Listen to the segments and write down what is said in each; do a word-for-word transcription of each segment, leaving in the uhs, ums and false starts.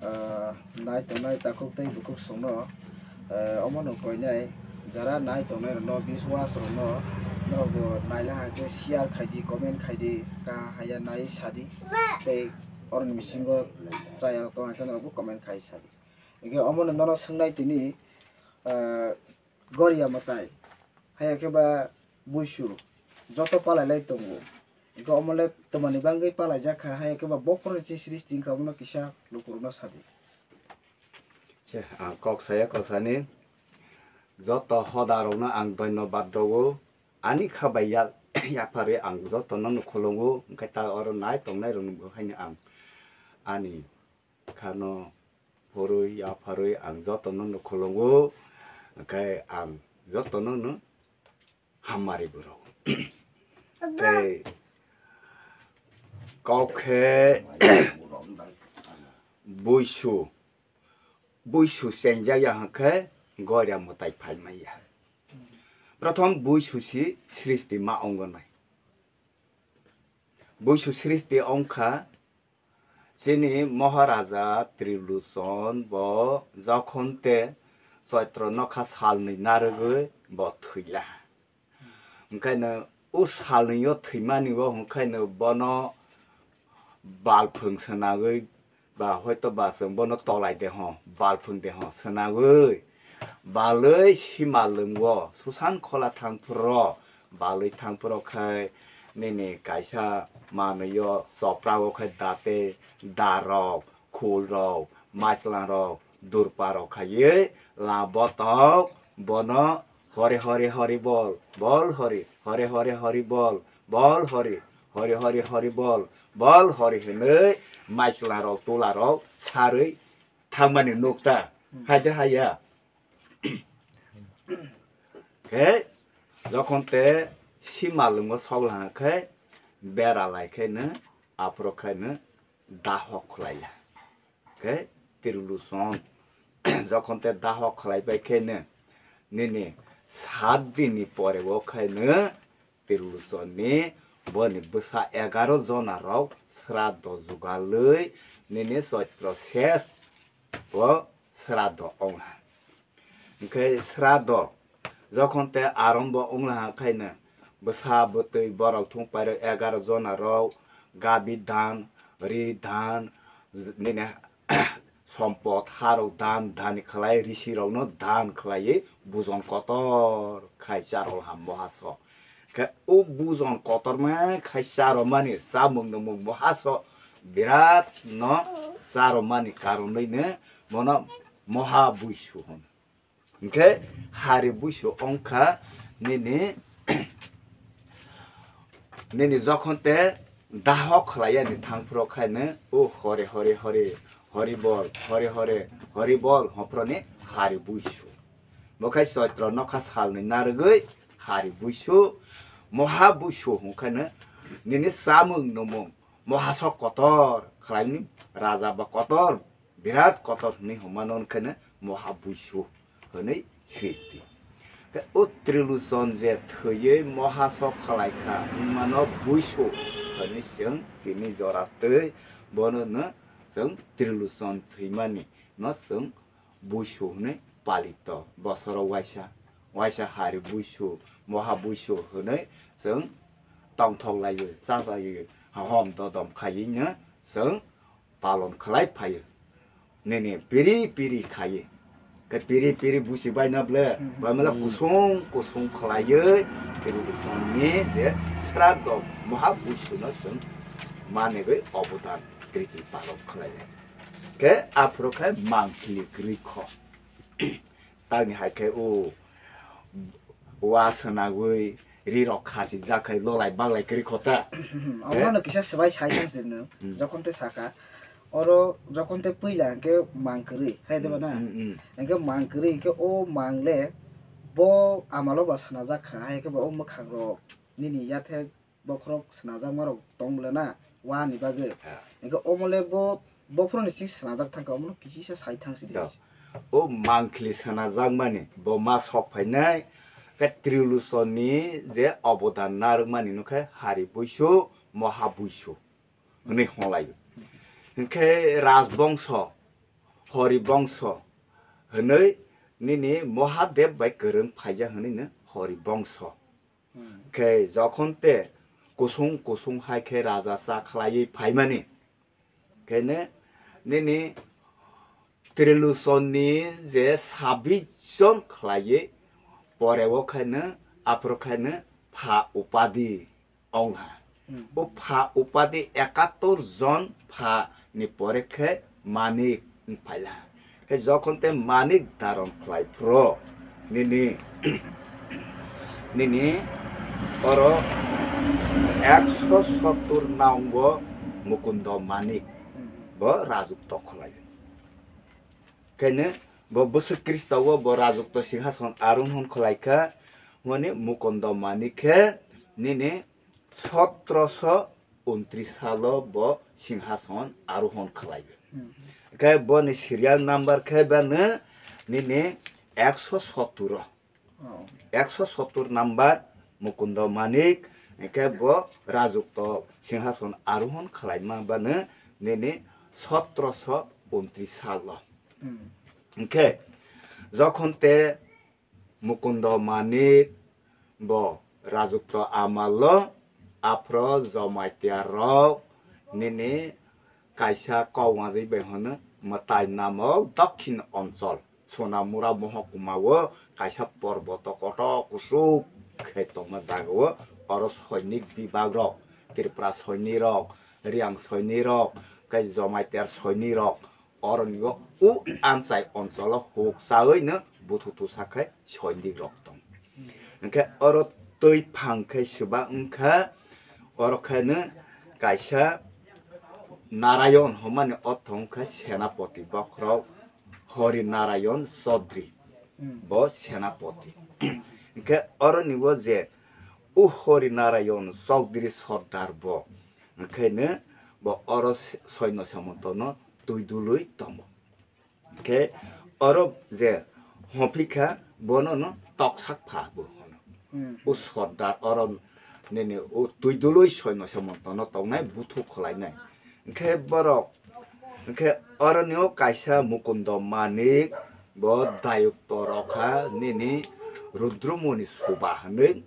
Ah, nai tongnai takhuk tei bukhuk songno, eh, omono koinai jara nai tongnai rokno, viewers rokno norokbo naila hai khe share khaidi, comment khaidi, kaham haiya nai sadi tei oroni bisingo chaya rok tong hai khe norokbo comment khai sadi. Hingkhe omono nono swngnai tini, ah, Goria mwtai, haiya khe ba buisu, joto palai lai tongo. Hingkhe omo le twmani bagwi palai jak kha, haiya khe ba bophorni chini sristi wngkha, omono kisa lukurokno sadi. Che, ang kok saya kosani, joto hoda rokno ang dhonyobad rwo. Ani kha bai ya-, yapharwi ang jotono no khulungo, hwnkhe ta oro nai tongnai rokno bo haino ang ani khano phurwi yapharwi ang jotono no khulungo, hwnkhe ang jotono no hamari borok. Tei kok khe buisu, buisu chengjak ya hwnkhe goria mwtai phai manya. Prothom buisu si sristi ma wngo nai. Buisu sristi wngkha, chini Maharaja Triluchon bo jokhon te Choitro nokha salnwi narwgwi bo thwila. Hwnkhaino o salnwi o thwimani o hwnkhaino bono balphwng swnagwi ba hoito ba chwng bono tolai de ho, balphwng de ho swnagwi balwi sima lwngo, susan khola thangphuru, balwi thangphuru khai nini kaisa manwi o chopra o khai date, darok, khul rok, maislang rok, durpa rok khaiwi la botok bono hori hori hori bol, bol hori, hori hori hori bol, bol hori, hori hori hori bol, bol hori hinwi maisla rok tula rok sarwi thangmani nukta. Hmm. Hai de haiya. Khe jokhon te sima lwngo sok laha khe bera lai khe no aphuru khe no dahok khlai ya. Khe Triluchon jokhon te dahok khlai bai khe no nini sat din ni pore o khe no Triluchon ni boni bwsa egaro jona rok sraddho jugalwi nini Choitro ses o sraddho ong ha. Hwnkhe sraddho jokhon te arom bo wng laha khaino bwsa bwtwi borok thung pairok egaro jona rok gabi dan, ri dan, nini sompot harok dan, dan khlai risi rokno dan khlaiwi bujon kotor khai charwlha mohaso. Khe o bujon kotorma khai charwmani chamung nwmung mohaso birat no charwmani karonwi no bono moha buisu hwn. Hwnkhe hari buisu wngkha nini, nini jokhon te dahok khlai yani thangphuru khaino o hore hore hore, hori bol, hore hore, hori bol, hophuruni hari buisu. Bo khai Choitro nokha salni narwgwi hari buisu, moha buisu hwnkhaino nini chamung nwmung moha sok kotor khlaini raja ba kotor birat kotor hwnwi hwnmano, hwnkheno moha buisu hwnwi srishti. Tei o Triluchon je thwiwi moha sok khlai kha, wngmano buisu hwnwi chwng tini jora twi bono no chwng Triluchon thwimani no chwng buisu hwnwi palito. Bosoro waisa, waisa hari buisu, moha buisu hwnwi chwng tongthok laiwi, cha laiwi, hom dodom khaiwi no chwng palon khlai phaio. Nini piri piri khaiwi. Khe piri piri busi bai na ble, hmm, bai mala, hmm, kusung kusung khlaiwi, piri kusung ni je sraddho moha buisu no chwng manigwi obodan kriti palon khlai lai. Khe aphuru khe mangkhli kwrwi kho. Tamni hai khe o wa swnagwi ri rok khasi jak khai lolai baglai kwrwi kho ta. Omo no kisa swbai sai thang se no. Hmm. Jokhon te saka, oro jokhon te puila hwnkhe mang kwrwi, hai de ba na? Hmm, hmm, hmm. Hwnkhe mang kwrwi hwnkhe o mang le bo amalo ba sana jak kha, hai khe ba o mwkhang rok nini yathek bokhorok swnajakmarok tong le na, wa ni bagwi. Ah. Hwnkhe omo le bo, bophorokni sing swnajak thang kha, omono kisisa sai thang si di. Da. O mangkhli swnajakmani bo ma sok phainai, khe Triluchon ni je obodan narwkmani no khe hari buisu, moha buisu hwnwi hwnlai. Hwnkhe rajbongso, Horibongso hwnwi nini Mahadev bai kwrwng phaijak hwnwi no Horibongso. Khe jokhon te kusung kusung hai khe raja cha khlaiwi phaimani, khe ne nini Trilochon ni je sabbish jon khlaiwi pore o khe no aphuru khe no pha upadi ong ha. O pha upadi ekattor jon pha ni pore khe Manik wng phaila. Khe jokhon te Manik daron khlai phro nini, nini oro ekso sottur naungo Mukundo Manik bo rajukto khlai. Khe no bo bwswk Krista o bo rajukto singhason arohon khlai kha, hwnwi Mukundo Manik khe nini sotroso untris salo bo singhason arohon khlai. Khe boni serial number khe bano nini ekso sottur o. Ekso sottur number Mukundo Manik, khe bo rajukto singhason arohon khlaima bano nini sotroso untris salo. Hwnkhe jokhon te Mukundo Manik bo rajukto amalo aphro Jamatia rok nini kaisa kok wngwi bai hwno mwtai namok Dokhin Onchol Sonamura Mohokuma o kaisa porboto kotor kuchuk khe tongma jaga o oro soinik bibag rok, Tripura soinik rok, Riang soinik rok, khe Jamatia soinik rok, oroni o u Anchai oncholo huk chawi no buthu tusa khai soinik rok tong. Hwnkhe oro twi phang khe swba wngkha, oro khe no kaisa Narayon hwnmani ortho wngkha senapoti bokhorok Hari Narayon Chaudhary bo senapoti. Hwnkhe oroni o je u Hari Narayon Chaudhary Sordar bo, hwnkhe no bo oro soino samontono twi dului tongo. Hwnkhe oro je hophikha bono no toksak pha bo hwno. U Sordar oro nini u twi dului soino samontono tongnai buthu khwlainai. Hwnkhe borok, hwnkhe oroni o kaisa Mukundo Manik bo dayokto rokha nini Rudromuni suba hwnwi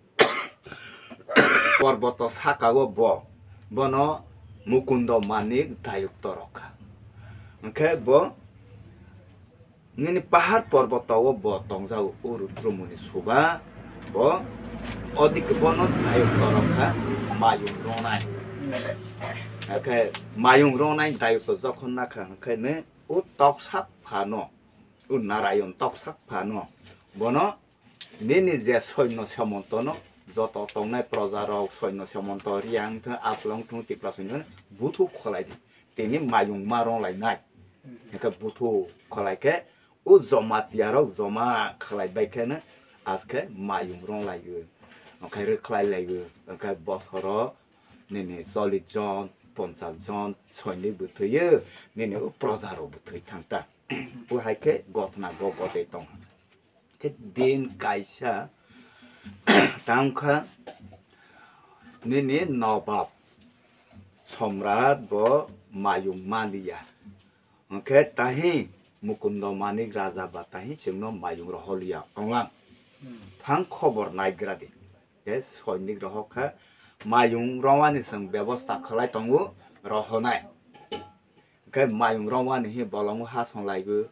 porboto saka o bo, bono Mukundo Manik dayokto rokha. Hwnkhe bo nini pahar porboto o bo tongjago, o Rudromuni suba bo, odike bono dayokto rokha mayung ronai. Hwnkhe mayung ronai dayokto jokhon nakha hwnkhe ne o toksak phano, o Narayon toksak phano bono nini je soino samontono joto tongnai proja rok, soino samonto Riang thung, Aflong thung, Tipra soino buthu khwlai di. Tini mayung ma rong lai nai. Hwnkhe buthu khwlai khe o Jamatia rok joma khwlai bai khe no aske mayung rong lai o. Hwnkhe rwkhlai lai o. Hwnkhe bosoro nini chollish jon, ponchash jon soinik bo thwi o. Nini o proja rok bo thwi thang ta. O hai khe gotna go gotwi tong. Khe din kaisa tangkha nini nobab Somrat bo mayung maliya. Hwnkhe tahi Mukundo Manik Raja ba tahi chwngno mayung roholiya onglang. Thang khobor naigra di. Khe soinik rohok kha mayung romani chwng bebosta khlai tongo rohonai. Hwnkhe mayung romani hi bolongo ha songlaigo,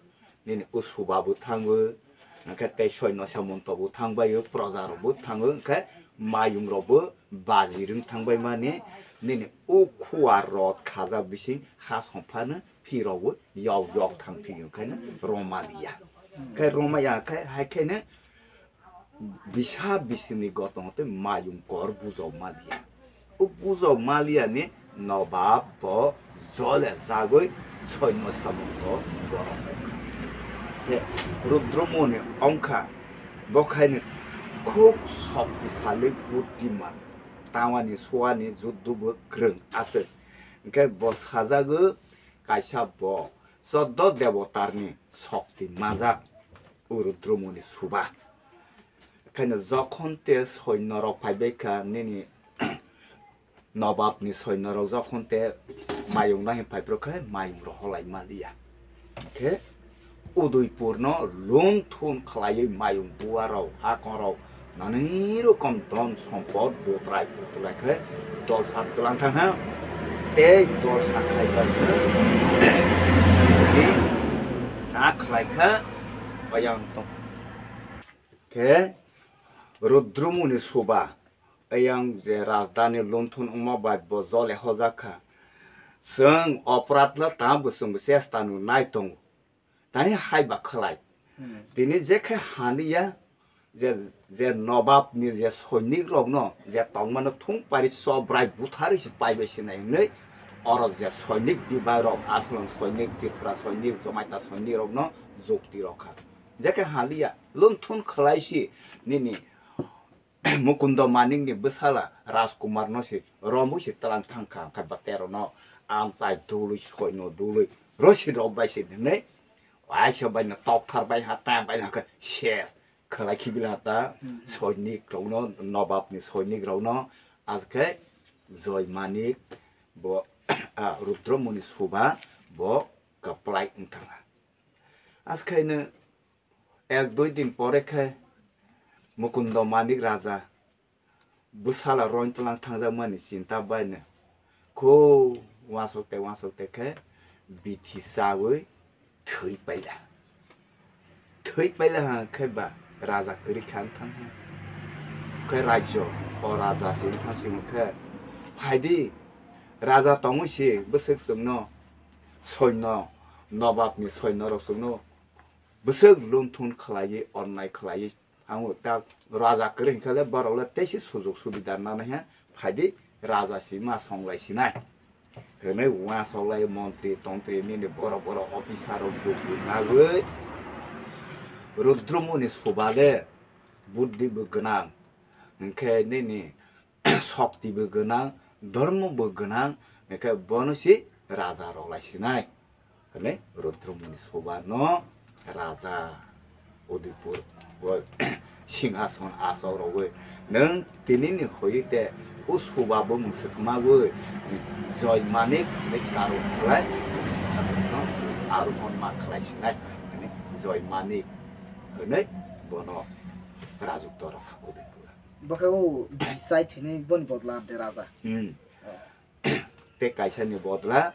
nini usuba bo thango, hwnkhe tei soino samonto bo thangbaio, proja rok bo thango, hwnkhe mayung rok bo baji rwng thangbai mani nini ukhua rot khajak bising ha songphano phi rok bo yok yok thang phio, hwnkhe no romaliya. Hwnkhe romaya khe hai khe no bisa bisini gotong tei mayung kor bujok maliya. O bujok maliya ni nobab bo jole jagoi soino samung bo borok ongkha. He Rudromuni ongkha, bo khaini khub shoktisali buddiman, tawani suwani juddu bo kwrwng aswk. Hwnkhe bo sajago kaisa bo choddo debotarni shokti majak, o Rudromuni suba. Khaino jokhon te soino rok phaibai kha, nini nobab ni soino rok jokhon te mayung nai phai phro khe mayung rok holai maliya. Khe Udaipur no lun thun khlaiwi mayung buarok, hakongrok, nani rokom don sompot butrai butrai khe dolsa tlang thang ha. Tei dolsa khai bai khe na khlai kha, oyang tong khe Rudrumuni suba, oyang je rajdhani lun thun wngma bai bo jole hojak kha. Chwng oprad la tamo bo chwng bo chesta nw nai tongo. Tani hai ba khlai. Hmm. Tini je khe haniya je, je nobab ni je soinik rok no je tongmano thung pari chobrai buthari se paibai sinai hinwi oro je soinik dibai rok, Aswang soinik, Tripura soinik, Jamatia soinik rok no jukti rok kha. Je khe haniya lun thun khlai si nini Mukundo Manik ni bwsala Rajkumar no se romwi se tlang thang kha, khe ba tero no amchai dului, soino dului, rosi rok bai se hinwi waisa bai no tokthar bai ha, ta bai ha khe ses khlai khibil ha ta. Hmm. Soinik rok no, nobab ni soinik rok no, askhe Joy Manik bo, a, Rudromuni suba bo kwplai wng thang ha. Askhe no ek dui din pore khe Mukundo Manik raja bwsala roin tlang thangjakmani chinta baino kho uansuk te uansuk te khe bithi chawi thwi paila. Thwi paila hang khe ba raja kwrwi kha wng thang khe rajyo o raja se wng thang simo khe phaidi raja tongwi se bwswk chwngno soino nobab ni soino rok chwngno bwswk lun thun khlaiwi, onnai khlaiwi, ang ta raja kwrwi hinkhe le borok le teisi sujok subida nanai ha, phaidi raja sima songlai sinai. Hwnwi uansuk lai montri tontri nini borok borok officer rok jukti nagwi Rudrumuni suba le buddhi bo gwnang, hinkhe nini shokti bo gwnang, dhormo bo gwnang, hwnkhe bono se raja rok lai sinai. Hwnwi Rudromuni suba no raja Udaipur o singhason achok rogwi nwng tini ni hoi te o suba bumung se kwmagwi Joy Manik hwnwi karwi khlai singhason no arohon ma khlai sinai. Hwnwi Joy Manik hwnwi bono rajukto rok kha Udaipur. Bwkha o bisai thwinwi boni bodla de raja. Hmm. Tei kaisa ni bodla,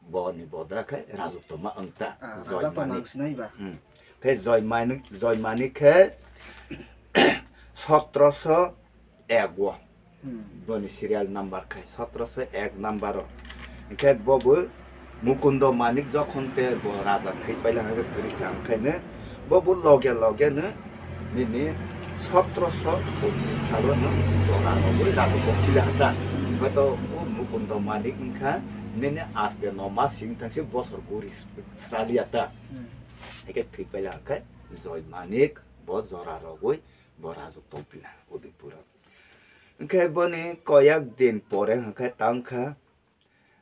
boni bodla khe Rajutoma wng ta. Ah, Joy Rajutoma Manik. Wng sinai ba. Hmm. Khe Joy Manik, Joy Manik khe sotro so ek o. Hmm. Boni serial number khe sotro so ek number o. Hingkhe bo bo Mukundo Manik jokhon te bo raja thwi paila hwnkhe kwrwi kha, hwnkhe no bo bo loge loge no nini sotro so bwtwi salo no jora rogwi raja bo phila hata. Hwnkhe to o Mukundo Manik wngkha nini aste no mas sing thangsi bosor guri sraliya ta. Hmm. Hwnkhe thwi paila hwnkhe Joy Manik bo jora rogwi bo raja tong phila Udaipur o. Hwnkhe boni koyak din pore hwnkhe tang kha.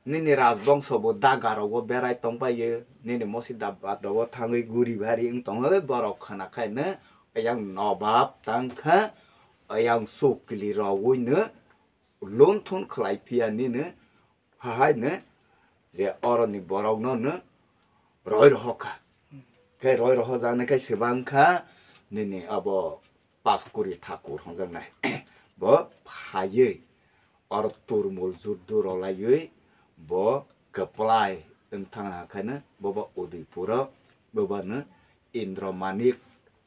Nini rajbongso bo daga rogo berai tongpaio, nini mosida bado o thangwi guri bari wng tongo, borok khna khaino ayang nobab tangkha, ayang chukli rogwino lun thun khlai phiya nini hahaino je oroni borokno no roi rohokha. Khe roi rohojaknai khe swbangkha nini abo Paskuri Thakur hwnjaknai. Bo phaiwi oro turmul juddu rolaiwi bo kwplai wng thangna khaino bobo Udaipuro bobono Indra Manik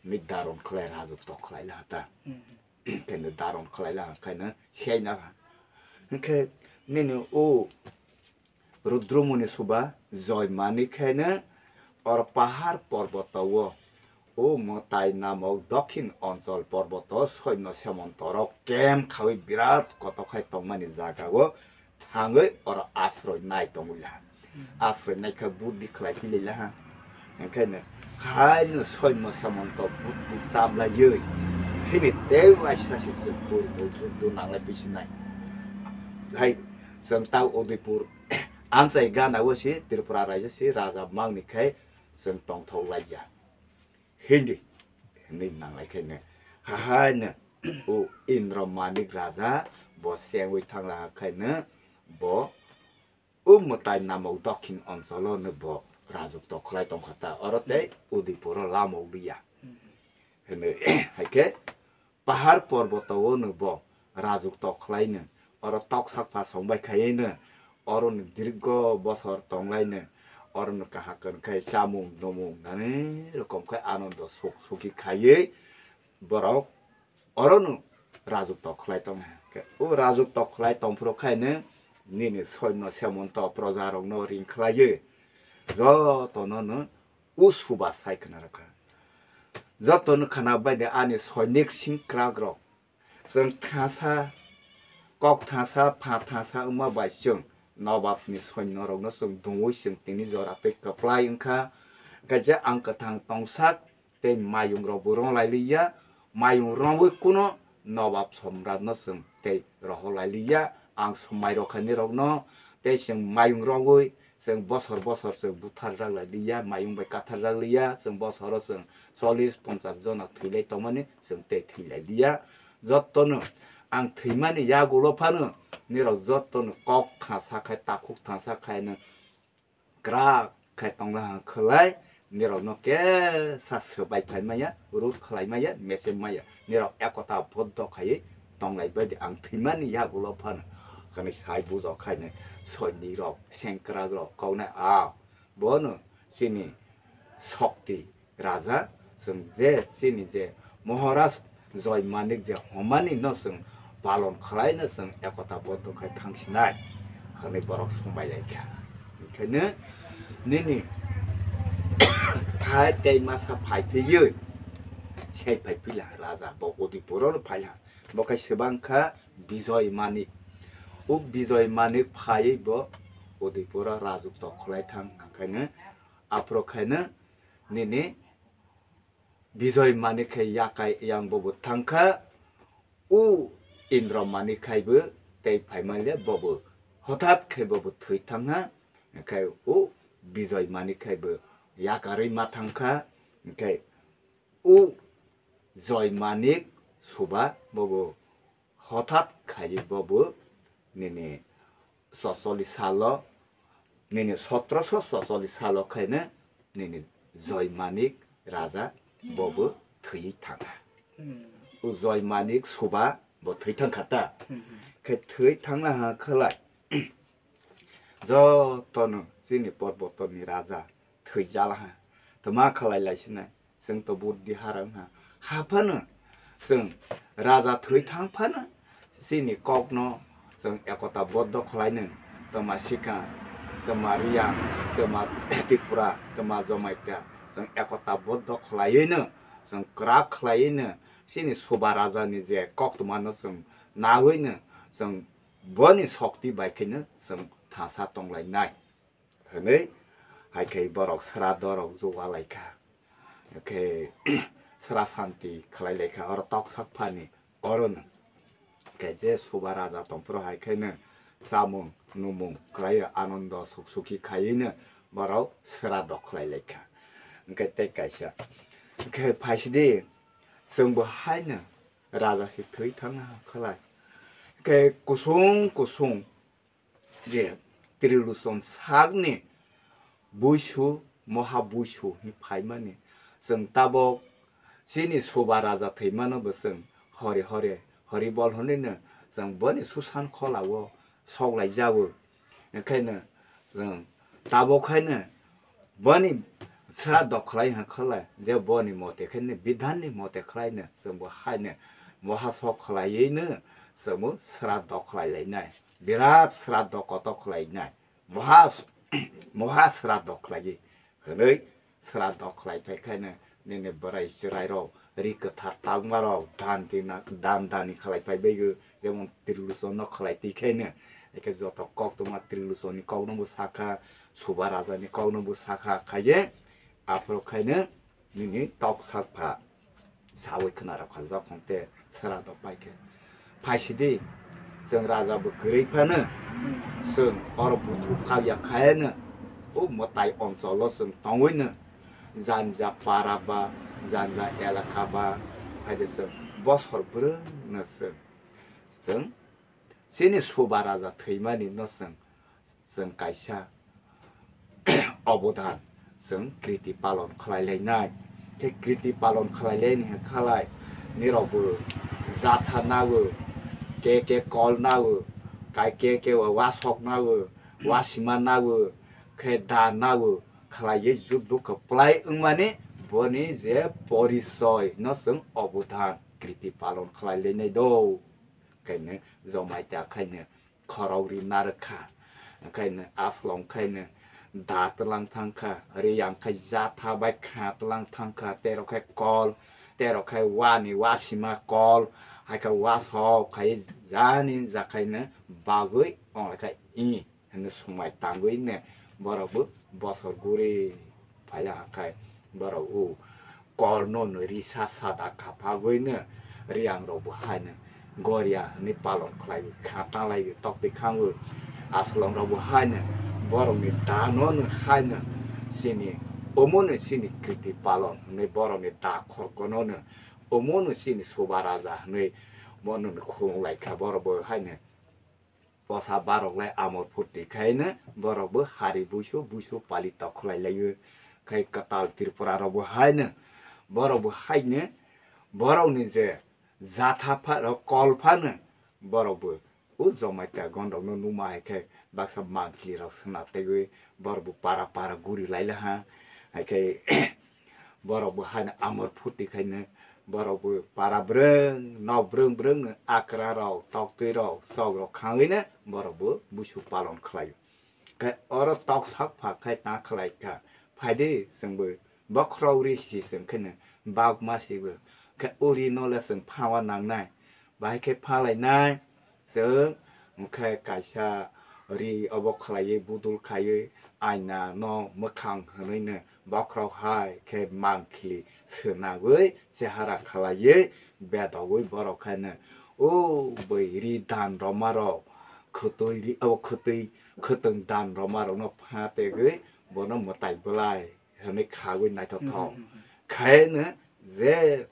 ni daron khlai rajukto khlai laha ta. Hmm. Khaino daron khlai laha khaino siaina laha. Hwnkhe nini o Rudromuni suba Joy Manik khaino or pahar porboto o, o mwtai namok dokhin onchol porboto soino semontorok kem khawi birat kotok khai tongmani jaga o thangwi oro asroi nai tongwi laha. Asroi nai kha buddhi khlai philai laha. Hwnkhe no haino soino semonto buddhi chablaiwi phini tei waisa se se purbo juddu nanglai pisinai. Hai chwng ta Udaipur Amchai gana o si Tripura raijak si raja mangni khai chwng tongthok laikya. Hindi hinwi nanglai khaino hahaino o Indra Manik raja bo chengwi thangla khaino bo o mwtai namok dokhin oncholo no bo rajwk tok khlai tongkha ta, oro tei Udaipuro lamok liya. Hwnwi, hai khe pahar porboto o no bo rajwk tok khlai no, oro tok sak pha song bai khaiwi no, oro no dirgo bosor tong lai no, oro no kaham kwrwng khai chamung numung nani rokom khai anondo suk suki khaiwi borok oro no rajwk tok khlai tong khe. O rajwk tok khlai tong phuru khai no nini soino semonto proja rok no ring khlaiwi joto no no o suba sai khna rwkha. Joto no khna bai de ani soinik singkrak rok. Chwng thangsa, kok thangsa, pha thangsa wngma bai chwng nobab ni soino rok no chwng dungwi chwng tini jora tei kwplai wngkha. Kaisa ang kwthang tongsak tei mayung rok bo rong lai liya. Mayung rongwi kuno nobab somrat no chwng tei rohor lai liya. Ang somai rok kha nirok no tei chwng mayung rongwi chwng bosor bosor chwng butharjak lai liya, mayung bai katharjak liya, chwng bosoro chwng chollish ponchash jona thwilai tongmani chwng tei thwilai liya. Jotono ang thwimani yagulo phano nirok jotono kok thangsa khai, takhuk thangsa khai no kwrak khai tongla khwlai, nirokno kesa swbai phai maya, rut khlai maya, mese maya, nirok ekota boddo khaiwi tonglai bai di. Ang thwimani yagulo phano kani sai bujok khaini soinik rok, sengkrak rok koknai a bono chini sokti raja, chwng je chini je Maharaj Joy Manik je homani no chwng palon khlai no chwng ekota boddo khai thangsinai hwnwi borok sumbai lai kha. Onkhaino nini phai tei masa phai phiyo, sei phai phila raja bo Udaipuro no phai ha. Bo khai swbang kha Bijoy Manik. O Bijoy Manik phaiwi bo Udaipuro rajwk tok khlai thang, onkhaino aphuru khaino nini Bijoy Manik khai yakai yang bobo thangkha, o Indra Manik khaibo tei phaimanle bobo hothat khai bobo thwi thangha, khai o Bijoy Manik khaibo yakarwi ma thangkha, khai o Joy Manik suba bobo hothat khaiwi bobo nini socholi salo, nini sotroso socholi salo khaino nini Joy Manik raja bobo thwi thangkha. O Joy Manik suba bo thwi thangkha ta. Khe thwi thangna ha khalai jotono chini porbotoni raja thwijala ha. Tma khalai lai sinai. Chwng to buddhi hara wngha. Ha phano chwng raja thwi thang phano chini kokno chwng ekota boddo khlaino. Tma Sikha, tma Riyang, tma Tripura, tma Jamatia chwng ekota boddo khlaiwino chwng kwrak khlaiwino chini Suba rajani je koktwmano chwng nawino chwng boni sokti bai kheno chwng thangsa tonglainai. Hwnwi hai khe borok sradorok jugalaikha. Khe sra santi khlailaikha oro toksak phani orono. Khe je Suba raja tongphuru hai kheno chamung numung khlaiwi anondo suk suki khaiwino borok sradok khlailaikha. Hwnkhe tei kaisa khe phaisidi chwngbo haino raja se thwi thangna khlai. Khe kusung kusung je Trilochon sakni buisu, moha buisu hinwi phaimani. Chwng tabok chini Suba raja thwimano bo chwng hori hori, hori bol hwnwino chwng boni susan kholao soklaijago. Enkheno chwng tabok haino boni sradok khlai hwn khlai, je boni mote khaino, bidhanni mote khlaino chwngbo haino moha sok khlaiwino chwngbo sradok khlailainai. Birat sraddo kotor khlainai, moha, moha sraddo khlaiwi hwnwi sraddo khlai phai khaino nini bwrai chwrairok ri kwthar tangmarok dan dina, dan dani khlai phai baigo, jemon Trilochonno khlai twi khaino, eke joto koktwma Trilochonni kokno bo sakha, Suba rajani kokno bo sakha, khaye aphuru khaino nini tok sak pha sawi khna rok kha jokhon te sra dok pai khe. Phaisidi, chwng raja bo kwrwi phano, chwng oro buthuk kak ya khaino, o mwtai oncholo chwng tongwino, janja para ba, janja elaka ba, haide chwng bosor bwrwngno chwng, chwng chini Suba raja thwimani no chwng chwng kaisa obodan chwng kriti palon khlai lainai. Khe kriti palon khlai laini khalai nirokbo jatha nago, ke ke kol nago, kai ke ke wasok nago, wasima nago, khe da nago, khlaiwi juddo kwplai wngmani boni je porichoi no chwng obodhan kriti palon khlai lainai do. Khaino Jamatia khaino khorok ri narwkha, khaino aslong khaino da twlang thangkha, riyang khai jatha bai kha twlang thangkha, terok khai kol, terok khai wani wasima kol, hai khe wasok khai jani jakhaino bagwi onglaikha i. Hwnwi swmai tangwi no borok bo bosor guri phaila khai borok o kol no no risa sada kaphagwi no riyang rok bo hai no goria hwnwi palon khlai kha talai toktwi khango. Aslong rok bo hai no borok ni da no no hai no chini omo no chini kriti palon hwnwi borok ni da khorokno no omo no chini soba raja hwnwi bono no khulum lai kha borok bo hai no. Posa barok lai amor phuti khaino borok bo hari buisu buisu pali tok khlai laio. Khai kwtal Tripura rok bo haino borok bo haino borok ni je jatha pha rok kol phano borok bo o Jamatia gondok no numa hai khe baksa mangkhli rok swna teiwi borok bo para para guri lai laha. Hai khe borok bo haino amor phuti khaino borok bo para brwng nok brwng brwng no akra rok toktwi rok chok rok khangwi no borok bo buisu palon khlaio. Khe oro tok sak pha khai ta khlai kha, phaidi chwng bo bokhorok ri si chwng khe no bak ma si bo khe uri no le chwng pha wa nang nai, bahai khe pha lai nai. Chwng hwnkhe kaisa ri obo khlaiwi budul khaiwi aina no mwkhang hwnwi no bokhorok hai khe mangkhli swnagwi chehara khlaiwi bedogwi borok khaino o bwrwi ri dan roma rok khwtwi ri obo khwtwi khwtwng dan roma rokno pha tegwi bono mwtai bwlai hwnwi khagwi naithothok khaino je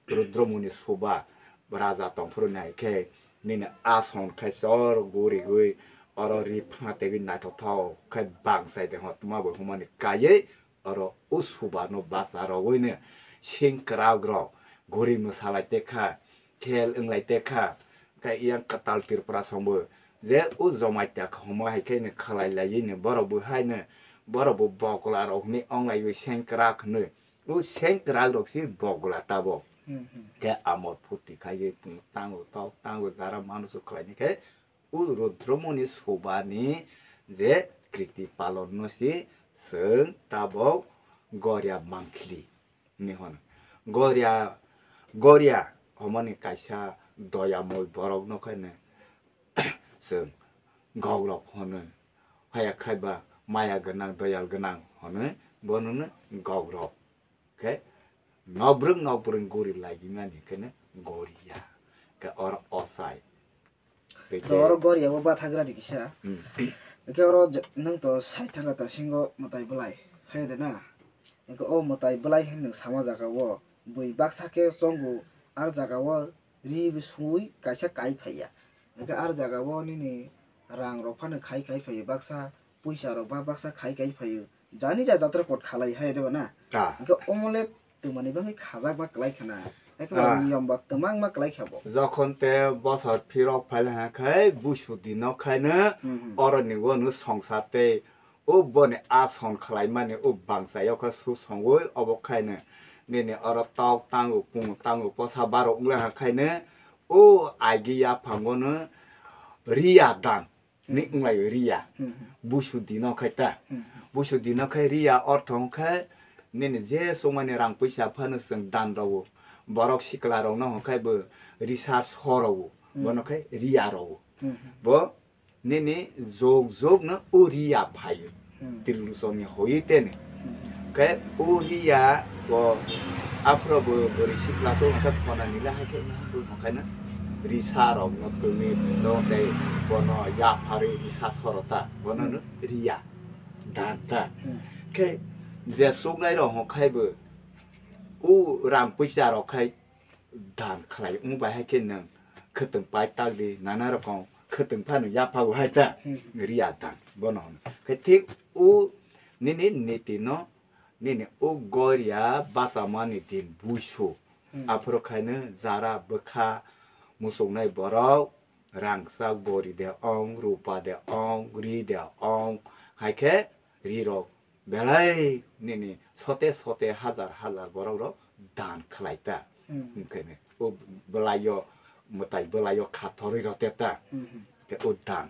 Rudramuni suba raja tongphuru nai khe nini ason khai chor gurigwi oro ri phana tegwi naithothok khai bangchai de hotma bo humani kaiwi oro o suba no bacha rogwi no sing kwrak rok guri mwsalai tekha, khel wnglai tekha. Khai yang kwtal Tripura songbo je o Jamatia homa hai khe no khalai laiwi no borok bo hai no borok bo bokla rok hwnwi onglaiwi seng kwrak hwnwi. O seng kwrak rok si bogla tabok. Hmm, hmm. Khe amor phuti khai ye tango tok tango jara manusu khlai ni khe o Rudramuni subani je kriti palon no si chwng tabok goria mangkhli ni hono. Goria, goria homoni kaisa doyamoi borok no khe ne chwng gogrok hono. Haya khai ba maya gwnang, doyal gwnang hono, bono no gogrok. Khe nobrwng nobrwng guri lagimani khe no goria. Khe oro ochai. Tei To oro goria bo bathagra di kisa. Hmm. Khe oro je-, nwng to sai thangkha ta singo mwtai bwlai. Hai de na? Khe o mwtai bwlai hin nwng sama jaga o bui baksa khe chongo ar jaga o ri bwsui kaisa kai phaiya. Hwnkhe ar jaga o nini rang rok phano khai khai phaio, baksa puisa rok ba baksa khai khai phaio. Jani ja jatra pot khalai hai de na. Ah. Hwnkhe omole twmani bagwi khajak ba kwlai khana. Hwnkhe Ah. niyom ba twmang ma kwlai kha bo. Jokhon te bosor phirok phai lai khe busu dino khaino Hmm, hmm. oro ni wano songsa tei O boni ason khlaimani o bangsa yokha su songwi obo khaino nini oro tok tango pungo tango posa baro wngla khaino o agi yaphangono riya dan ni Hmm. wnglaio riya. Hmm. Busu dino khai ta. Hmm. Busu dino khai riya ortho wngkha nini je songmani rang puisa phano chwng dan rwo. Borok sikla rokno hwnkhai bo risa sorowo. Hmm. Bono khai riya rwo. Hmm. Bo nini jog jog no o riya phaio. Hmm. Triluchoni hoyi tene. Hmm. Khe o riya bo aphro bo bwrwi sikla so hwnkhe khona nila hai khe bo hwnkhe no risa rok no twini no tei bono yapharwi risa sorota bono no Hmm. riya dan ta. Hmm. Khe je suknai rok hwnkhe bo o rang puisa rok khai dan khlai wng bai hai khe nwng khwtwng pai tak di nana rokom khwtwng phano yapha bo hai ta Hmm. riya dan bono hwno. Khe thik o nini niti no Nini o goria bachamani din buisu. Hmm. Aphuru khaino jara bwkha muchungnai borok rangchak bori de ong, rupa de ong, ri de ong, hai khe ri rok belai nini sote sote hajar hajar borok rok dan khlai ta. Hmm. Hwnkhe ne o bwlai o mwtai bwlai o kha thorwi rw te ta. Hmm. Khe o dan.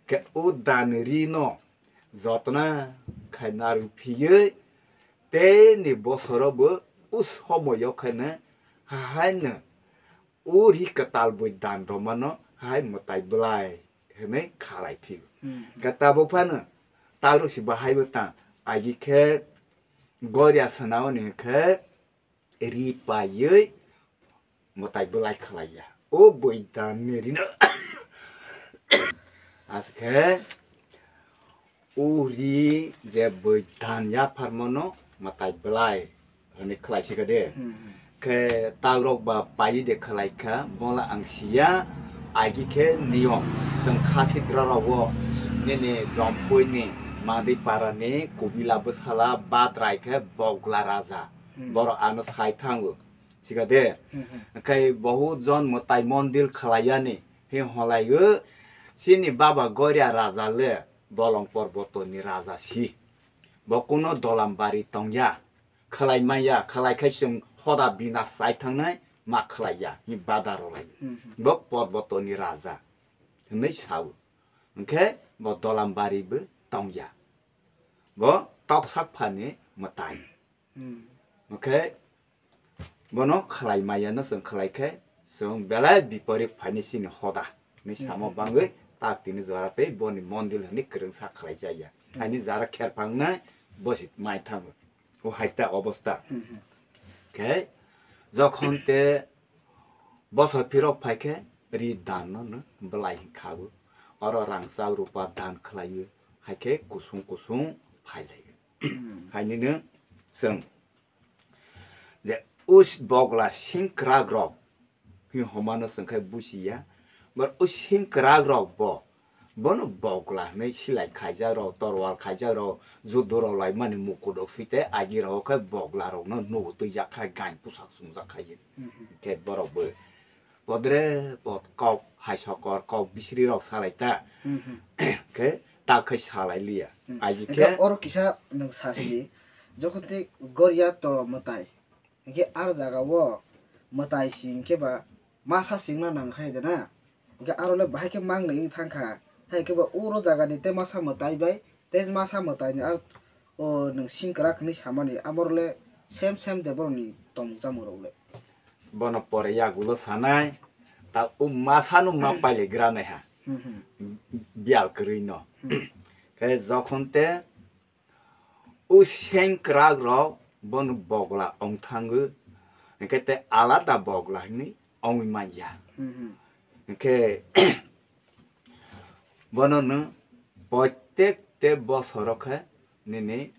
Khe o dan ri no jotna khai narwk phiye tei ni bosoro bo o somoyo khaino haino o ri kwtal bwi dan rwmano hai mwtai bwlai hwnwi khalai phio. Hmm. Khe tabuk phano talrwk si bahai bo tang agi khe goria swnamani khe ri paiwi mwtai bwlai khlai ya. O bwi dan ni rino. Askhe o ri je bwi dan yapharmano mwtai bwlai hwnwi khlai si kha de. Hmm, hmm. Khe tagrok ba paiwi de khlai kha, bola ang siya, agi khe niyom. Chwng kha sidra rogo nini Jompui ni Madi para ni Kubila bwsala Badrai khe Bogla raja. Hmm. Borok ano sai thango. Sikha de. Hmm, hmm. Khai bohut jon mwtai mondir khlaiyani hi holaio, chini baba Goria raja le Bolong Porboto ni raja si. Bo kuno Dolam bari tongya, khlai maya, khlai khai chwng hoda bina sai thangnai ma khlaiya, hi bada rwlai. Hmm, hmm. Bo Porboto ni raja hwnwi sao. Hwnkhe bo Dolam bari bo tongya. Bo toksak phani mwtai. Hmm. Hwnkhe bono khlai maya no chwng khlai khe chwng belai biporit phaini chini hoda ni samo. Hmm. Bangwi tak tini jora tei boni mondir hwnwi kwrwngsa khlai jaya. Hmm. Haini jara kherphang nai bosi mai thango. O hai ta obosta. Hmm, hmm. Khe jokhon te bosor phirok phai khe ri dan no no bwlai kha bo. Oro rangchak rupa dan khlai o. Hai khe kusung kusung phai lai o. Hmm. Haini no chwng je us bogla singkrak rok hi homano chwng khe buchi ya. But o singkrak rok bo, bono bogla hinwi silai khaijak rok, torwal khaijak rok, judo rok laimani mukudo swi tei agi rok khe bogla rokno nugo twijak khai gain pusak chungjak khai. Mhm. Khe borok bo podre pod kok hai sokor kok bisri rok salai ta. Mhm. Khe ta khai salai liya. Mhm. Agi khe oro kisa nwng sasi, jokhon tei goria to mwtai. Hingke aro jaga o mwtai si hingke ba masa singna nang khai de na. Hingke aro le bahai khe mang ni wng thang kha. Hai khe ba uro jaga ni te masa mwtai bai, te masa mwtai ni aro o nwng singkrak hinui samani, amo rok le sem sem de borok ni tongmung chamung rok le. Bono pore yagulo sanai, ta o masa no ma paile gra nai ha. Hmm, hmm. Bial kwrwi no. Hmm. Khe jokhon te o sengkrak rok bono bogla ong thango, hingke te alada bogla hinui ongwi manya. Hmm, hmm. Hingke bono no protek te bosoro khe nini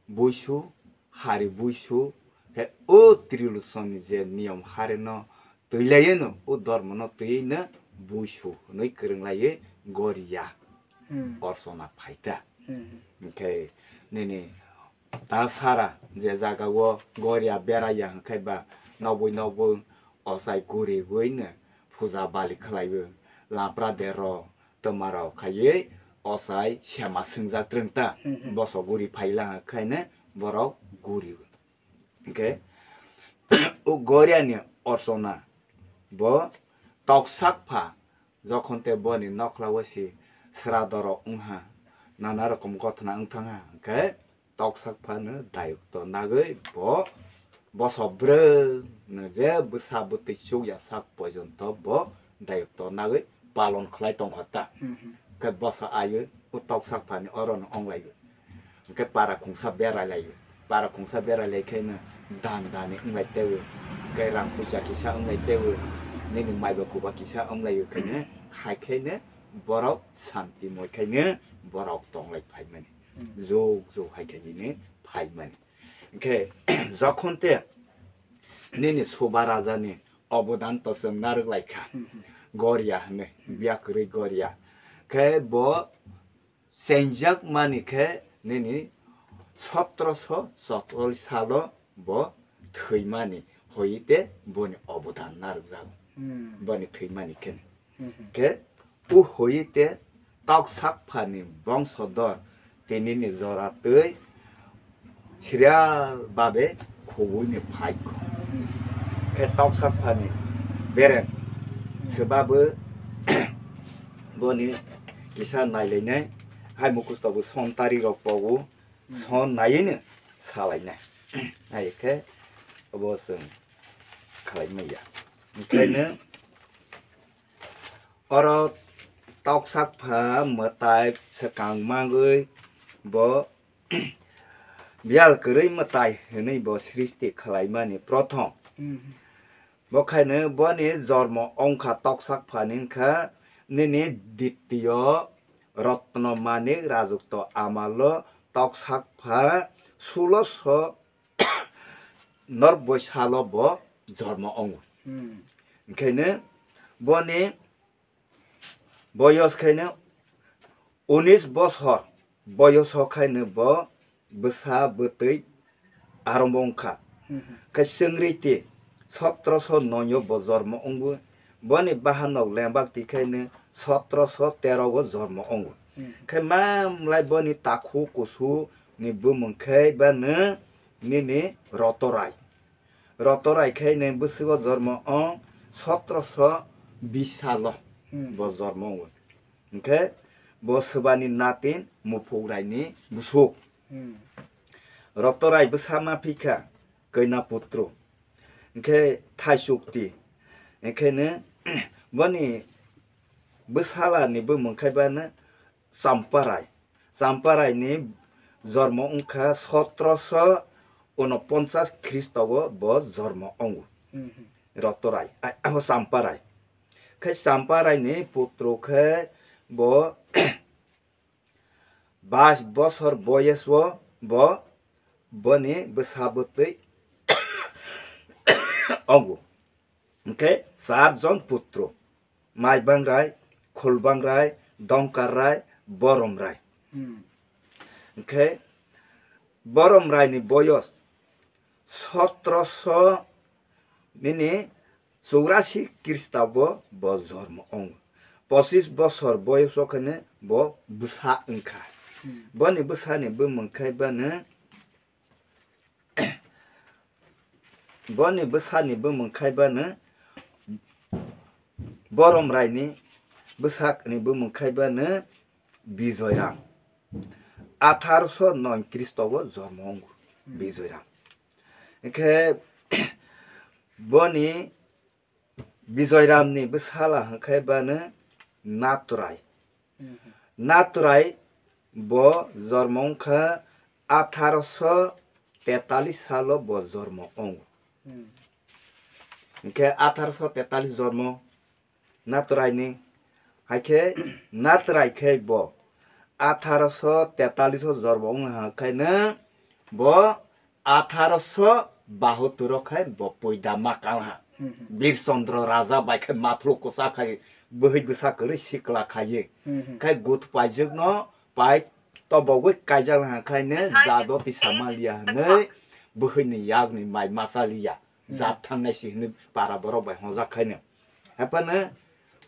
buisu, hari buisu, khe o triluson ni je niyom hari no twi lai no, o dormo no twi no buisu hinui kwrwng lai goria. Hmm. Orsona phaita. Hmm. Hingke nini ta sara je jaga o goria beraiya hingke ba nogwi nogwi ochai guriwi no puja bali khlaiwi lapra derro twmarok khaiwi ochai sema swngjak twrwng ta. Hmm, hmm. Bosok guri phaila khaino borok guriwi. Hingke o goria ni orsona bo toksak pha, jokhon te boni nokla o si sra dorok wngha, nana rokom gothna wng thangha, hingke toksak phano dayok to nagwi bo boso brwng no je bwsa bwtwi chukya sak pojonto bo dayok to nagwi palon khlai tongkha ta. Hmm, hmm. Khe boso ayo o toksak phani oro no onglaio. Hingke para khungsa berai laio. Para khungsa berai lai khe no dan dani wng lai teo. Hingke rang puisa kisa wng lai teo. Nini maiba kuba kisa wng laio khe no hai khe no borok santi moi khe no borok tong lai phai mani. Hmm. Jok jok hai khe no phai mani. Hingke jokhon te nini Suba raja ni obodan to chwng narwk lai kha. Hmm, hmm. Goria hinwi, hmm, biya kwrwi goria. Khe bo chengjak mani khe nini sotro so chotwlwi salo bo thwimani hoite boni obodan narwkjago. Hmm. Boni thwimani khe. Hmm. Khe o hoite toksak phani bongsodor tinini jora twi serial babe khobui ni phaikho. Khe toksak phani bereng swbabu boni kisa nailainai hai mukusto bo son tari rok pogo, son naiwi no salainai. Hai khe obo chwng khalai maya. Onkhaino oro toksak pha mwtai swkang mangwi bo biyal kwrwi mwtai hwnwi bo srishti khlaimani prothom. Hmm. Bo khaino boni jormo wngkha toksak phani wngkha nini dittiyo rotno manik rajukto amalo toksak pha suloso norboi salo bo jormo wngo. Hmm. Onkhaino boni boyos khaino unis bosor boyoso khaino bo bwsa bwtwi arombo wngkha. Hmm. Khe chwngri ti sotro so noi o bo jormo wngo. Boni bahanok lengbak ti khaino sotro so tero o jormo wngo. Hmm. Khe mamlai boni takhu kusu ni bumung khe bano nini Rotorai. Rotorai khe ni bwswgo jormo wng sotro so bis salo. Hmm. Bo jormo wngo. Hinkhe bo swbani natin Muphuk Rai ni bwswk. Hmm. Rotorai bwsa ma phikha Koina Putro. Hinkhe Thaisukti. Hinkhe no boni bwsala ni bumung khai bano Champarai. Champarai ni jormo wngkha sotro so unoponchas Khristo o bo jormo wngo. Hmm. Rotorai, a-, aho Champarai. Khe Champarai ni putro khe bo bais bosor boyes o bo boni bwsa bwtwi wngo. Hinkhe char jon putro, Maibang Rai, Khulbang Rai, Dongkar Rai, Borom Rai. Hmm. Hinkhe Borom Rai ni boyos sotro so nini churasi Khristabo bo jormo wngo. Pochis bosor boyos o khe bo bwsa wngkha. Hmm. Boni bwsani bumung khai bano Boni bwsani bumung khai bano Borom Raini bwsakni bumung khai bano Bijoyram. Atharoso noi Khristogo jormo wngo Bijoyram. Hinkhe boni Bijoyramni bwsala hwnkhe bano Naturai. Mhm. Naturai bo jormo wngkha atharoso tetalis salo bo jormo wngo. Mhm. Hinkhe atharoso tetalis jormo Naturaini. Haikhe Naturai khe bo atharoso tetalis o jormo wngkha khaino bo atharoso bahatur o khai bo poida ma kal ha. Hmm, hmm. Bir Chandra Raja bai khai mathlu kwchak khai bwhwi bwsa kwrwi sikla khaiwi. Hmm, hmm. Khai gut paijwk no pai tobogwi kaijak ha khaino jado tisa maliya hwnwi bwhwini yakni mai masa liya. Hmm. Jat thangnai si hwnwi para borok bai hwnjak khaino. Haphano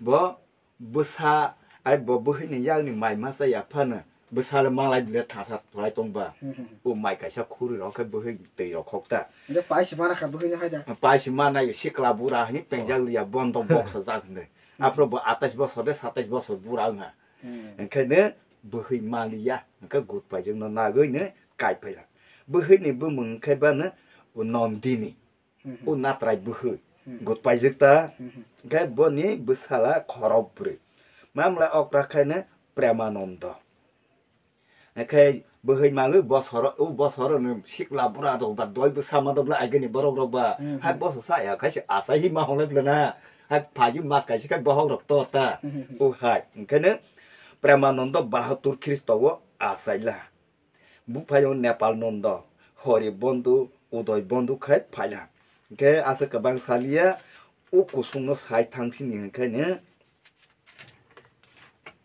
bo bwsa, ai bo bwhwini yakni mai masa ya phano bwsale malai bile thasa thwlai tongba. Hmm, hmm. O mai kaisa khuri rok khe bwhwi twi rok khok ta. Je pai si mana kha bwhwini hai da. Pai si mana yo sikla bura hini pengjak liya bondo box jak hini. Hmm. Aphro bo atais bosor de satais bosor bura wngha. Hmm. Enkhai ne bwhwi maliya, enkhai gut paijak no nagwi ne kai phaila. Bwhwini bumung enkhai bano o Nondini. Mhm. O Natrai bwhwi. Mhm. Gut paijak ta. Mhm. Enkhai boni bwsala khorok bwrwi. Mamla okra khaino Premanando. Enkhai bwhwi mangwi bosor, o bosor no sikla bura rok ba doi bwsa ma dok bla agini borok rok ba. Mhm. Hai bosor sa ya khai se asai hi ma hwnlai bla na. Hai phaji mas kaisa khai bohok rok tor ta. Mhm. O hai. Enkhai no Premanando bahatur Khristo o asai la. Buphai o Nepal Nondo, Hori Bondhu, Udoy Bondhu khai phaila. Hinkhe aswk kwbang saliya, o kusungno sai thangsini hinkhe ne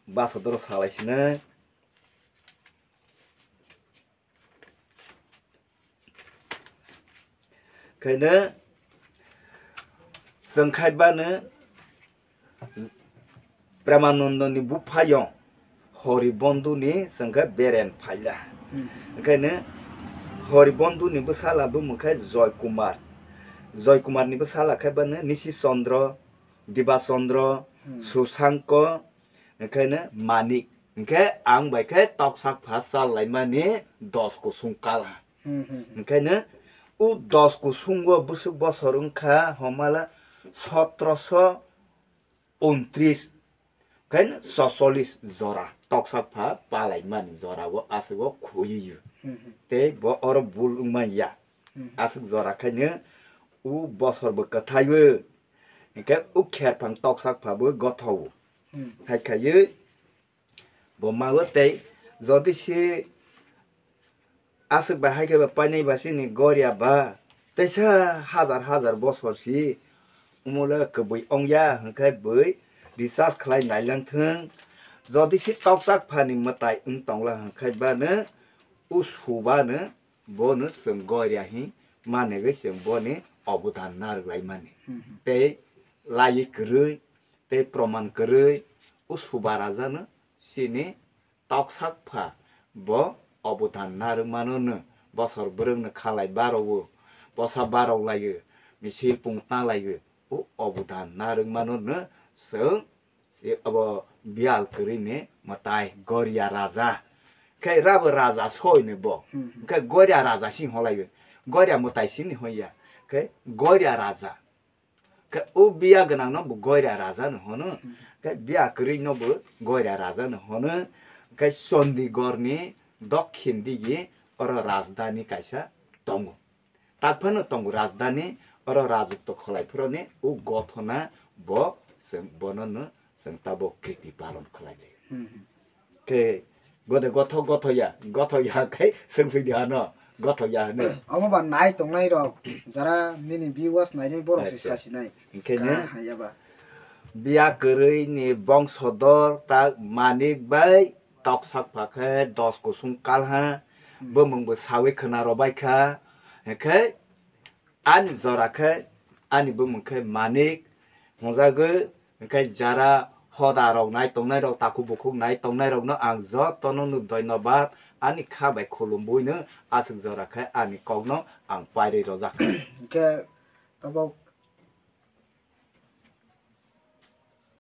basa doro salai sinai. Khaino chwng khai bano Premanandoni buphayong Horibondhuni chwng khe beren phaila. Hmm. Onkhaino Horibondhuni bwsala bumung khe Joy Kumar. Joy Kumarni bwsala khe bano Nisi Chandra, Diba Chandra, Hmm. Susanko, onkhaino Manik. Hinkhe ang bai khe toksak pha chal laimani dos kusung kala. Hmm, hmm, hmm. Hinkhaino o dos kusungo bwswk bosor wngkha, homala sotroso untris, khe socholis jora toksak pha palaimani jorao aswk o khuiwi. Hmm, hmm. Tei bo oro bul wngmanya. Hmm. Aswk jora khaino o bosor bo kwthaiwi. Hinkhe o kherphang toksak pha bo gothowo. Hmm. Hai khaiwi bo mago tei jodi se aswk bai hai khe ba painai ba chini goria ba teisa hajar hajar bosor si umole kwbwi ongya hwnkhe bwi research khlai nailang thung. Jodi se toksak phani mwtai wng tongla hwnkhe bano o subano bono chwng goria hi manegwi chwng boni obodan narwk lai mani. Hmm, hmm. Tei laiwi kwrwi tei proman kwrwi o suba rajano chini toksak pha bo obodan narwk mano no bosor bwrwk no khalai barowo, bosa barok laiyo, misil pung ta laiyo, o obodan narwk mano no chwng se abo biyal kwrwi ni mwtai goria raja. Khe rabo raja soi ni bo. Hmm, hmm. Khe goria raja sing holaiyo, goria mwtai sini hoya, khe goria raja. Khe o biya gwnang no bo goira raja no hono. Hmm. Khe biya kwrwi no bo goira raja no hono. Khe Chandigarh ni dokhin digi oro rajdhani kaisa tongo. Tak phano tongo rajdhani, oro rajutto kholai phuroni o gothona bo chwng bono no chwng tabok kriti palon khlai lai. Hmm, hmm. Khe gode gothok gothok ya, gothok ya khe swngphi di ano, gothok ya hwno. Omo ba nai tongnai rok, jara nini viewers nainai borok se Acha. Sasinai. Hinkhe Ka ne? Haya ba. Biya kwrwi ni bongsodor tak Manik bai toksak pha khe dos kusung kalha, hmm, bumung bo sawi khwna rw bai kha. Hinkhe ani jora khe ani bumung khe Manik hwnjagwi, hwnkhe jara hoda rok nai tongnai rok, takhuk bukhuk nai tongnai rok no ang joto no no dhonyobad ani kha bai khulumwi no aswk jora khe ani kok no ang pairwi rojak. Hwnkhe tabok